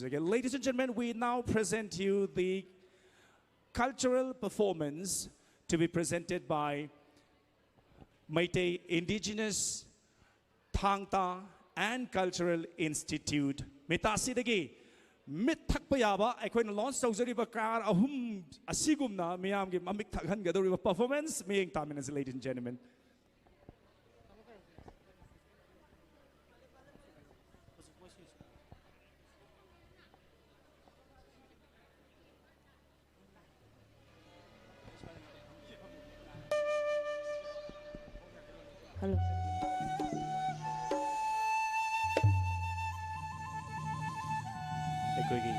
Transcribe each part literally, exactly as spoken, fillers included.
Again, ladies and gentlemen, we now present you the cultural performance to be presented by Meitei Indigenous Thangta and Cultural Institute, ꯃꯤꯇꯥꯁꯤꯗꯒꯤ ꯃꯤꯠ ꯊꯛꯄ ꯌꯥꯕ ꯑꯩꯈꯣꯏꯅ launch ꯇꯧꯖꯔꯤꯕ car ꯑꯍꯨꯝ ꯑꯁꯤꯒꯨꯝꯅ ꯃꯤꯌꯥꯝꯒꯤ ꯃꯃꯤꯠ ꯊꯛꯍꯟꯒꯗꯧꯔꯤꯕ performance ꯃꯤꯠꯌꯦꯡ ꯇꯥꯃꯤꯟꯅꯁꯤ, ladies and gentlemen. Hello. ꯑꯩꯈꯣꯏꯒꯤ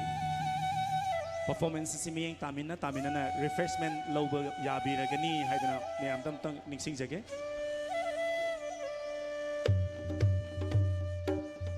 performance ꯑꯁꯤ ꯃꯤꯠꯌꯦꯡ ꯇꯥꯃꯤꯟꯅ ꯇꯥꯃꯤꯟꯅꯅ ꯔꯤꯐ꯭ꯔꯦꯁꯃꯦꯟ ꯂꯧꯕ ꯌꯥꯕꯤꯔꯒꯅꯤ ꯍꯥꯏꯗꯅ ꯃꯌꯥꯝꯗ ꯑꯝꯇꯪ ꯅꯤꯡꯁꯤꯡꯖꯒꯦ꯫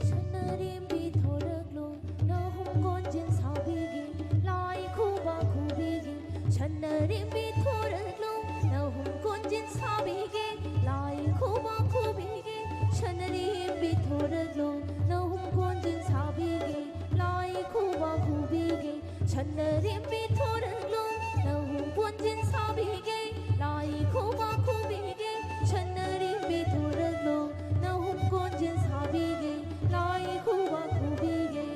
ꯁꯅꯔꯦꯝꯕꯤ ꯊꯣꯔꯛꯂꯣ, ꯅꯍꯨꯝ ꯀꯣꯟꯖꯦꯜ ꯁꯥꯕꯤꯒꯦ, ꯂꯥꯏ ꯈꯨꯕꯥꯛ ꯈꯨꯕꯤꯒꯦ꯫ ꯁꯅꯔꯦꯝꯕꯤ ꯊꯣꯔꯛꯂꯣ, ꯅꯍꯨꯝ ꯀꯣꯟꯖꯦꯜ ꯁꯥꯕꯤꯒꯦ, ꯂꯥꯏ ꯈꯨꯕꯥꯛ ꯈꯨꯕꯤꯒꯦ꯫ ꯁꯅꯔꯦꯝꯕꯤ ꯊꯣꯔꯛꯂꯣ, ꯅꯍꯨꯝ ꯀꯣꯟꯖꯦꯜ ꯁꯥꯕꯤꯒꯦ, ꯂꯥꯏ ꯈꯨꯕꯥꯛ ꯈꯨꯕꯤꯒꯦ꯫ ꯁꯅꯔꯦꯝꯕꯤ ꯊꯣꯔꯛꯂꯣ, ꯅꯍꯨꯝ ꯀꯣꯟꯖꯦꯜ ꯁꯥꯕꯤꯒꯦ, ꯂꯥꯏ ꯈꯨꯕꯥꯛ ꯈꯨꯕꯤꯒꯦ꯫ ꯁꯅꯔꯦꯝꯕꯤ ꯊꯣꯔꯛꯂꯣ, ꯅꯍꯨꯝ ꯀꯣꯟꯖꯦꯜ ꯁꯥꯕꯤꯒꯦ, ꯂꯥꯏ ꯈꯨꯕꯥꯛ ꯈꯨꯕꯤꯒꯦ꯫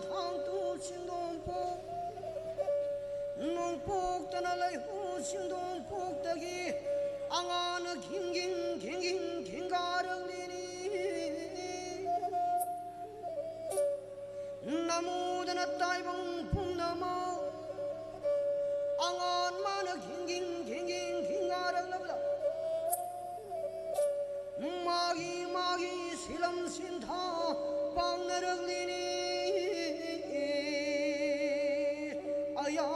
ꯊꯥꯡꯇꯨ ꯆꯤꯡꯗꯣꯡ ꯄꯣꯛ, ꯅꯣꯡꯄꯣꯛꯇꯅ ꯂꯩꯍꯨ ꯆꯤꯡꯗꯣꯡ ꯄꯣꯛꯇꯒꯤ ꯑꯉꯥꯟꯅ ꯘꯤꯡ ꯘꯤꯡ ꯘꯤꯡ ꯘꯤꯡ ꯘꯤꯡꯒꯥꯔꯛꯂꯤꯅꯤ꯫ ꯅꯃꯨꯗꯅ ꯇꯥꯏꯕꯪ ꯄꯨꯝꯅꯃꯛ ꯑꯉꯥꯟ ꯃꯥꯅ ꯘꯤꯡ ꯘꯤꯡ ꯘꯤꯡ ꯘꯤꯡ ꯘꯤꯡꯒꯥꯔꯛꯂꯕꯗ ꯃꯥꯒꯤ ꯃꯥꯒꯤ ꯁꯤꯂꯝ ꯁꯤꯟꯊꯥ ꯄꯥꯡꯅꯔꯛꯂꯤꯅꯤ꯫ ꯑꯌꯥ